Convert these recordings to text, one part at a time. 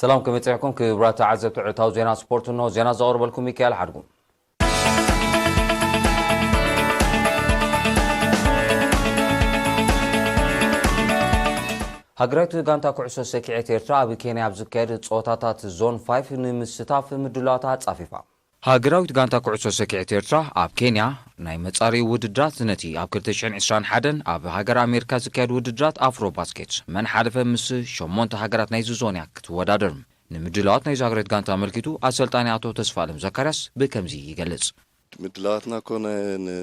ሰላም፣ ከመይ ጸኒሕኩም ክቡራት ተዓዘብቲ ዕለታዊ ዜና ስፖርት? እንሆ ዜና ዘቕርበልኩም ሚካኤል ሓድጉ። ሃገራዊት ጋንታ ኩዕሶ ሰኪዔት ኤርትራ ኣብ ኬንያ ኣብ ዝካየድ ጸወታታት ዞን ፋይፍ ንምስታፍ ምድላዋታ ኣጻፊፋ። ሃገራዊት ጋንታ ኩዕሶ ሰኪዔት ኤርትራ ኣብ ኬንያ ናይ መጻረዪ ውድድራት ነቲ ኣብ ክልተ ሽሕን ዕስራን ሓደን ኣብ ሃገር ኣሜሪካ ዝካየድ ውድድራት ኣፍሮ ባስኬት መን ሓለፈ ምስ ሸሞንተ ሃገራት ናይዚ ዞን እያ ክትወዳደር። ንምድላዋት ናይዚ ሃገራዊት ጋንታ ኣመልኪቱ ኣሰልጣኒ ኣቶ ተስፋኣለም ዘካርያስ ብከምዚ ይገልጽ። ምድላዋትና እኮ ን-፣ ን-፣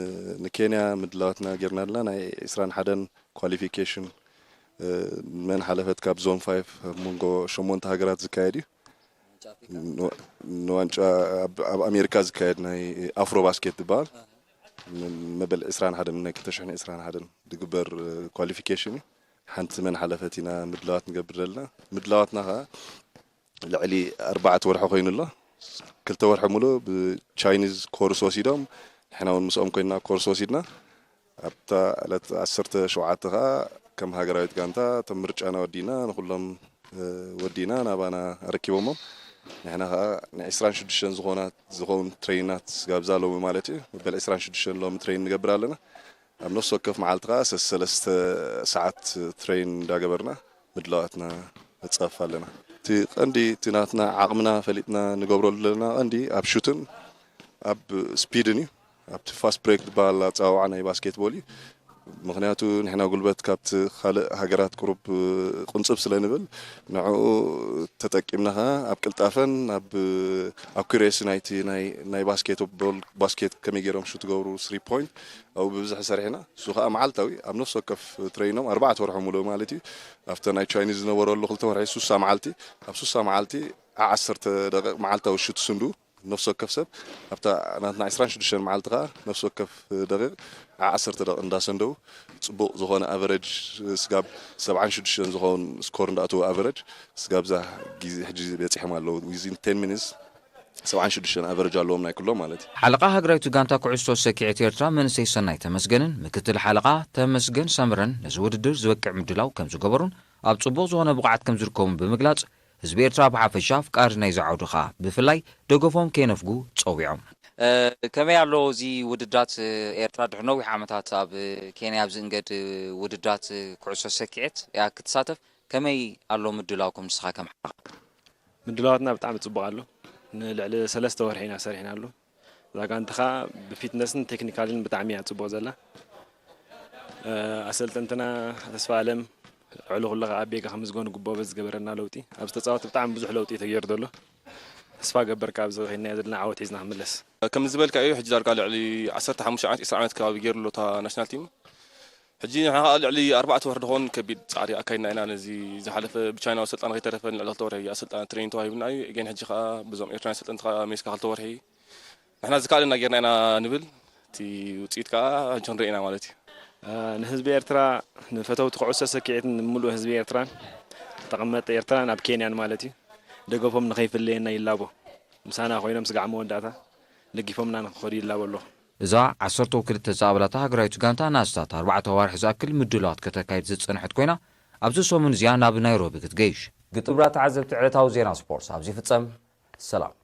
ንኬንያ ምድላዋትና ጌርና ኣለና። ናይ ዕስራን ሓደን ኳሊፊኬሽን፣ እ፣ መን ሓለፈት ካብ ዞን ፋይፍ ኣብ መንጎ ሸሞንተ ሃገራት ዝካየድ እዩ። ን-፣ ንዋንጫ ኣብ፣ ኣብ ኣሜሪካ ዝካየድ ናይ ኣፍሮ ባስኬት ዝበሃል ን-፣ መበል ዕስራን ሓደን፣ ናይ ክልተ ሽሕን ዕስራን ሓደን ዝግበር፣ እ፣ ኳሊፊኬሽን እዩ። ሓንቲ መን ሓለፈት ኢና ምድላዋት ንገብር ዘለና። ምድላዋትና ኸዓ ልዕሊ ኣርባዕተ ወርሒ ኮይኑ ኣሎ። ክልተ ወርሒ ሙሉእ ብቻይኒዝ ኮርስ ወሲዶም፣ ንሕና እውን ምስኦም ኮይንና ኮርስ ወሲድና። ኣብታ ዕለት ዓሰርተ ሸውዓተ ኸዓ ከም ሃገራዊት ጋንታ እቶም ምርጫና ወዲና፣ ንኹሎም፣ እ፣ ወዲና ናባና ኣረኪቦሞም። ንሕና ኸዓ ንዕስራን ሽዱሽተን ዝኾና፣ ዝኸውን ትሬይናት ስጋብ እዛ ሎሚ ማለት እዩ። መበል ዕስራን ሽዱሽተን ሎሚ ትሬይን ንገብር ኣለና። ኣብ ነፍሲ ወከፍ መዓልቲ ኸዓ ሰለስተ ሰዓት ትሬይን እንዳገበርና ምድላዋትና ነጻፍ ኣለና። እቲ ቀንዲ፣ እቲ ናትና ዓቕምና ፈሊጥና ንገብረሉ ዘለና ቀንዲ ኣብ ሹትን ኣብ ስፒድን እዩ። ኣብቲ ፋስት ብሬክ ዝበሃል ኣጸዋውዓ ናይ ባስኬትቦል እዩ። ምኽንያቱ ንሕና ጉልበት ካብቲ ካልእ ሃገራት ቁሩብ ቁንጽብ ስለ ንብል፣ ንዕኡ ተጠቂምና ኸዓ ኣብ ቅልጣፈን ኣብ ኣኩሬሲ ናይቲ ናይ፣ ናይ ባስኬትቦል፣ ባስኬት ከመይ ገይሮም ሹት ገብሩ፣ ስሪ ፖይንት፣ ኣብኡ ብብዝሒ ሰሪሕና። እሱ ኸዓ መዓልታዊ ኣብ ነፍሲ ወከፍ ትሬይኖም ኣርባዕተ ወርሒ ሙሉእ ማለት እዩ። ኣብተ ናይ ቻይኒዝ ዝነበረሉ ክልተ ወርሒ ሱሳ መዓልቲ፣ ኣብ ሱሳ መዓልቲ ዓ ዓሰርተ ደቂቕ መዓልታዊ ሹት ስንዱ ነፍሲ ወከፍ ሰብ። ኣብታ ናትና ዕስራን ሽዱሽተን መዓልቲ ኸዓ ነፍሲ ወከፍ ደቂቕ ዓ ዓሰርተ ደቂቕ እንዳሰንደው ጽቡቕ ዝኾነ ኣቨረጅ ስጋብ ሰብዓን ሽዱሽተን ዝኸውን ስኮር እንዳእተዉ ኣቨረጅ ስጋብ ዛ ግዜ ሕጂ በጺሖም ኣለዉ። ዊዚን ቴን ሚኒትስ ሰብዓን ሽዱሽተን ኣቨረጅ ኣለዎም ናይ ኩሎም ማለት እዩ። ሓለቓ ሃገራዊት ጋንታ ኩዕሶ ሰኪዔት ኤርትራ መንእሰይ ሰናይ ተመስገንን ምክትል ሓለቓ ተመስገን ሰምረን ነዚ ውድድር ዝበቅዕ ምድላው ከም ዝገበሩን ኣብ ጽቡቕ ዝኾነ ብቕዓት ከም ዝርከቡን ብምግላጽ፣ ህዝቢ ኤርትራ ብሓፈሻ፣ ኣፍቃሪ ናይዚ ዓውዲ ኸኣ ብፍላይ ደገፎም ከይነፍጉ ጸዊዖም። እ፣ ከመይ ኣሎ እዚ ውድድራት? እ፣ ኤርትራ ድሕሪ ነዊሕ ዓመታት ኣብ፣ እ፣ ኬንያ ኣብ ዝእንገድ፣ እ፣ ውድድራት፣ እ፣ ኩዕሶ ሰኪዔት እያ ክትሳተፍ። ከመይ ኣሎ ምድላውኩም ንስኻ ከም ሓለቓ? ምድላዋትና ብጣዕሚ ጽቡቕ ኣሎ። ንልዕሊ ሰለስተ ወርሒ ኢና ሰሪሕናሉ። እዛ ጋንታ ኸኣ ብፊትነስን ቴክኒካልን ብጣዕሚ እያ ጽቡቕ ዘላ። እ፣ ኣሰልጠንትና ተስፋ ኣለም፣ ዕሉ ኩሉ ኸኣ ኣቤጋ ክምስገኑ ግብኦ በዚ ዝገበረልና ለውጢ። ኣብዚ ተጻወቲ ብጣዕሚ ብዙሕ ለውጢ እዩ ተገይሩ ዘሎ። ተስፋ ገበር ካብ ኣብዚ ኸይድናዮ ዘለና ዓወት ሒዝና ክንምለስ። ከም ዝበልካዮ፣ ሕጂ ዳርጋ ልዕሊ ዓሰርተ ሓሙሽተ ዓመት፣ ዕስራ ዓመት ከባቢ ገይሩ ኣሎ እታ ናሽናል ቲም። ሕጂ ንሕና ኸኣ ልዕሊ ኣርባዕተ ወርሒ ድኾን ከቢድ ጻዕሪ ኣካይድና ኢና። ነዚ ዝሓለፈ ብቻይናዊ ኣሰልጣኒ ከይተረፈ ልዕሊ ክልተ ወርሒ ኣሰልጣኒ ትሬኒንግ ተዋሂብና እዩ። ግን ሕጂ ኸኣ ብዞም ኤርትራውያን ኣሰልጠንቲ ኸኣ ሜስካ ክልተ ወርሒ ንሕና ዝከኣለና ጌርና ኢና ንብል። እቲ ውጽኢት ከኣ ሕጂ ክንርኢ ኢና ማለት እዩ። እ፣ ንህዝቢ ኤርትራ፣ ንፈተውቲ ኩዕሶ ሰኪዔትን ንምሉእ ህዝቢ ኤርትራን፣ ተቐመጥቲ ኤርትራን ኣብ ኬንያን ማለት እዩ፣ ደገፎም ንኸይፍለየና ይላቦ። ምሳና ኮይኖም ስጋዕ መወዳእታ ደጊፎምና ንኽኸዱ ይላቦ ኣለኹ። እዛ ዓሰርተ ክልተ ዝኣበላታ ሃገራዊት ጋንታ ንኣስታት ኣርባዕተ ኣዋርሕ ዝኣክል ምድላዋት ከተካይድ ዝጸንሐት ኮይና፣ ኣብዚ ሰሙን እዚኣ ናብ ናይሮቢ ክትገይሽ። ግጥብራ ተዓዘብቲ ዕለታዊ ዜና ስፖርት ኣብዚ ይፍጸም። ሰላም።